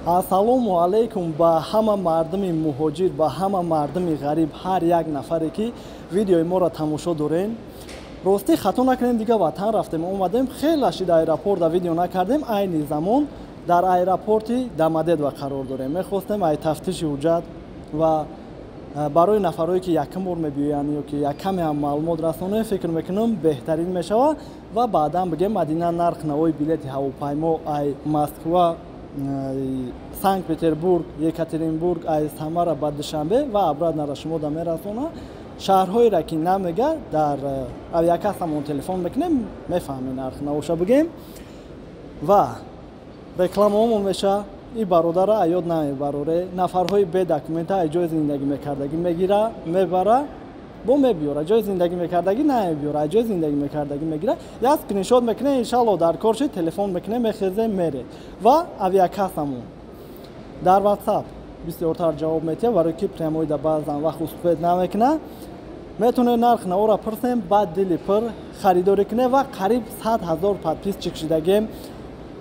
Ассалому алайкум ба ҳама мардуми муҳоҷир, ба ҳама мардуми ғариб, ҳар як нафаре ки видеои моро тамошо дорен. Ростӣ хато накунем, дига ватан рафтем, омадем, хеле шид аэропорта видео накардем. Айни замон дар аэропорти Домодедово қарор дорем. Мехостем ай тафтиши ҳуҷҷат ва барои нафарое ки якум бор мебиёянд ё ки як каме ҳам маълумот расонем, фикр мекунам беҳтарин мешавад. Ва баъдан бигем, Мадина, нарх навои билети ҳавопаймо ай Москва, Санкт Петербург, Екатеринбург, ай Самара ба Душанбе ва обратно ра шумо да мерасона. Шаҳрҳоеро ки намега, дар авиакассамон телефон мекунем, мефаҳмем нарх навоша бигем. Ва рекламаомон меша. И бародара аёд намебароре, нафарҳои бедокумента ай ҷои зиндагӣ мекардагӣ мегира, мебара, бо мебиёра, ҷои зиндагӣ мекардагӣ намебиёра, ай ҷои зиндагӣ мекардагӣ мегира. Як скриншот мекунем, иншалло дар кор шид, телефон мекунем, мехезем, мере. Ва авиакассамон дар WhatsApp бисёртар ҷавоб метиҳад, барои ки прямой да баъзан вақт успеть намекунад. Метавонед нарх навора пурсем, баъд дили пур харидорӣ кунед. Ва қариб 100 000 подписчик шидагем,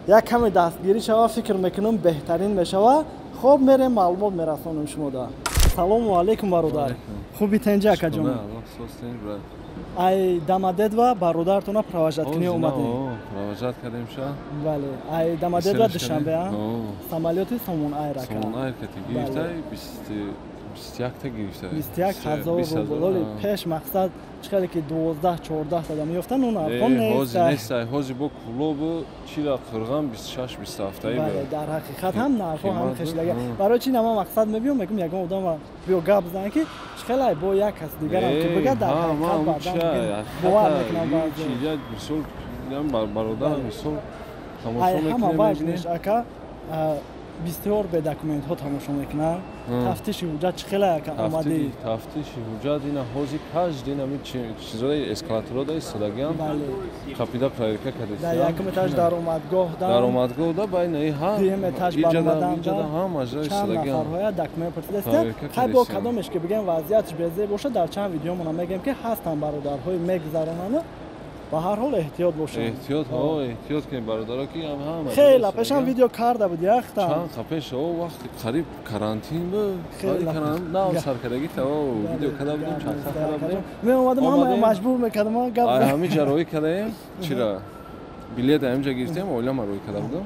як каме дастгирӣ шава, фикр мекунам беҳтарин мешава. Хоб, мерем, маълумот мерасонем шумода. Салому алайкум, бародар, хуби, тенҷа, акаҷон? Ай Домодедово бародаратона провожать кунӣ омадем. Провожать кардем ша. Бале, ай Домодедово Душанбе самолёти Сомон Айр, ака. Сомон Айр кати гирифтай, 21 та гирифта. 21 000 рубл. Пеш мақсад чӣ хеле ки 12, 14 тада меёфтанд, он арқом нест. Нест, ҳози бо Кӯлобу чира Қирған 26, 27. Бале, дар ҳақиқат ҳам нархҳо ҳам хешлага. Барои чи нама мақсад мебиём, мегӯм, ягон одама биё гап зан, ки чӣ хеле бо як кас дигарам ки бигӯяд, дар ҳақиқат баъдан бовар мекунам баъзе. Мисол, бародар, мисол. Тамошо ҳама важнеш, ака, бисёр бе документҳо тамошо мекунанд. Тафтиши ҳуҷҷат чӣ хеле омадӣ? Тафтиши ҳуҷҷат ина ҳози каждый нами чизои эскалаторо да истодагиам, қапида проверка кардем. Дар якум этаж даромадгоҳ. Даромадгоҳ да, байнаи ҳа. Дуюм этаж баромадан чанд нафарҳоя документ пурсидастанд. Хай, бо кадомеш ки бигем, вазъиятш безеб бошад, дар чанд видеомона мегӯем, ки ҳастанд бародарҳои мегузаронанд. Ба ҳар ҳол эҳтиёт бошед. Эҳтиёт, ҳо, эҳтиёт кунед, бародаро, ки ҳама. Хеле пешам видео карда буд яхта. Чанд қа пеш, о вақти қариб карантин буд, нав саркардагӣ та видео карда будем, чанд қа карда будем. Меомадам, ҳама маҷбур мекардам гап. Ҳамин ҷа роҳӣ кардаем, чира билет ҳамин ҷа гирифтем, оилама роҳӣ карда будам,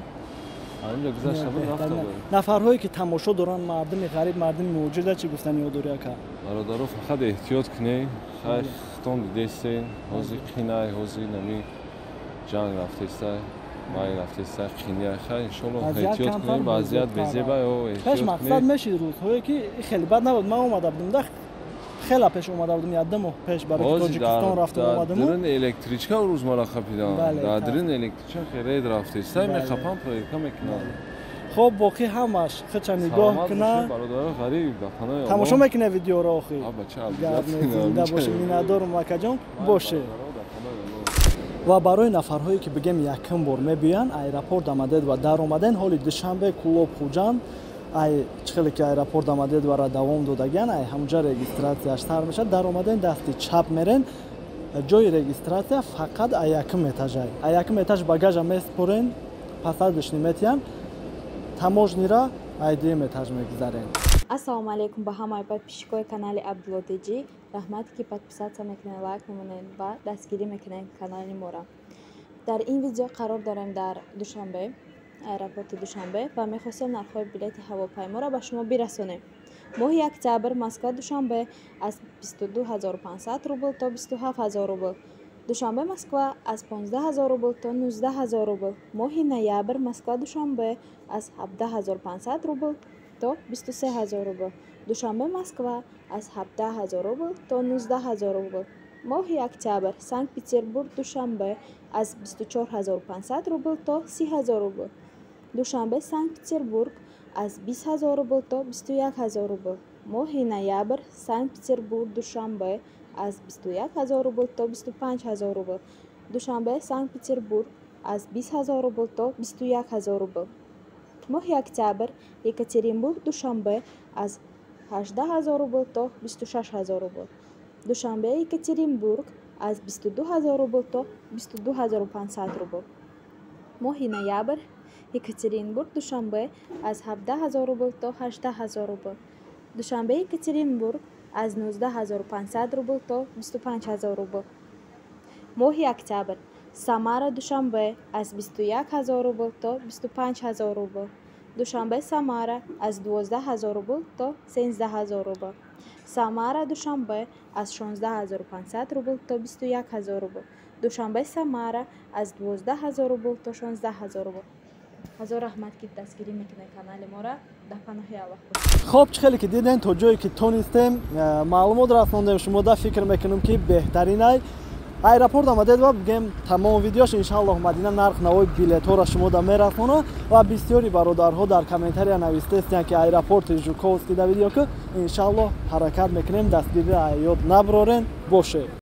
ҳамин ҷа гузашта буд, рафта буд. Нафарҳое ки тамошо доранд, мардуми ғариб, мардуми муҳоҷирда, чӣ гуфтани ёдорӣ, ака? Бародаро, фақат эҳтиёт кунед. Хай, хитон дидесен, ҳозир қинай, ҳозир нами ҷанг рафтеста, май рафтеста, қиния. Хай, иншолло, эҳтиёт кунем, вазъият безеба. Пеш мақсад мешид, рӯзҳое ки хеле бад набуд, ман омада будем да, хеле пеш омада будем, як 2 моҳ пеш барои Тоҷикистон рафтам, омадам. Дрин электричка рӯз мара хапидам, дар дрин электричка рейд рафтеста, мехапам, проверка мекунам. Хоб, боқӣ ҳамаш хича нигоҳ куна, тамошо мекуна видеоро охи. Зинда боши, миннатдорум, акаҷон, боше. Ва барои нафарҳое ки бигем якум бор мебиёянд, аэропорт Домодедово даромаден, ҳоли Душанбе, Кӯлоб, Хуҷанд, ай чӣ хеле ки аэропорт Домодедовора давом додагиан, ай ҳамуҷа регистратсияш сар мешавад. Даромаден, дасти чап мерен, ҷои регистратсия фақат ай якум этажай. Ай якум этаж багажа меспорен, посадочный метиҳанд, таможня ра ай дуюм этаж мегузарем. Ассалому алайкум ба ҳамаи подписчикои канали Абдулло Тиҷӣ. Раҳмат, ки подписаться мекунед, лайк мемонед ва дастгирӣ мекунед канали моро. Дар ин видео қарор дорем дар Душанбе, аэропорти Душанбе, ва мехостем нархҳои билети ҳавопайморо ба шумо бирасонем. Моҳи октябр Москва Душанбе аз 22 500 рубл то 27 000 рубл, Душанбе Москва аз 15 000 рубл то 19 000 рубл. Моҳи ноябр Москва Душанбе аз 17 500 рубл то 23 000 рубл, Душанбе Москва аз 17 000 рубл то 19 000 рубл. Моҳи октябр Санкт Петербург Душанбе аз 24 500 рубл то 30 000 рубл, Душанбе Санкт Петербург аз 20 000 рубл то 21 000 рубл. Моҳи ноябр Санкт Петербург Душанбе аз 21 000 рубл то 25 000 рубл, Душанбе Санкт Петербург аз 20 000 рубл то 21 000 рубл. Моҳи октябр Екатеринбург Душанбе аз 18 000 рубл то 26 000 рубл, Душанбе Екатеринбург аз 22 000 рубл то 22 500 рубл. Моҳи ноябр Екатеринбург Душанбе аз 17 000 рубл то 18 000 рубл. Душанбе Екатеринбург аз 19 500 рубл то 25 000 рубл. Моҳи октябр: Самара Душанбе аз 21 000 рубл то 25 000 рубл. Душанбе Самара аз 12 000 рубл то 13 000 рубл. Самара Душанбе аз 16 500 рубл то 21 000 рубл. Душанбе Самара аз 12 000 рубл то 16 000 рубл. Ҳазор раҳмат, ки дастгирӣ мекунед канали мора. Дар паноҳи Аллоҳ бошед. Хоб, чӣ хеле ки дидем, то ҷое ки тонистем, маълумот расондем шумода. Фикр мекунем, ки беҳтаринай аэропорт омадед ва бигем, тамом видеош, иншааллоҳ, Мадина нарх навои билетҳоро шумода мерасонад. Ва бисёри бародарҳо дар комментария навистестиянд, ки аэропорти Жуковский да видео ки, иншааллоҳ, ҳаракат мекунем. Дастгирӣ ёд наброрен боше.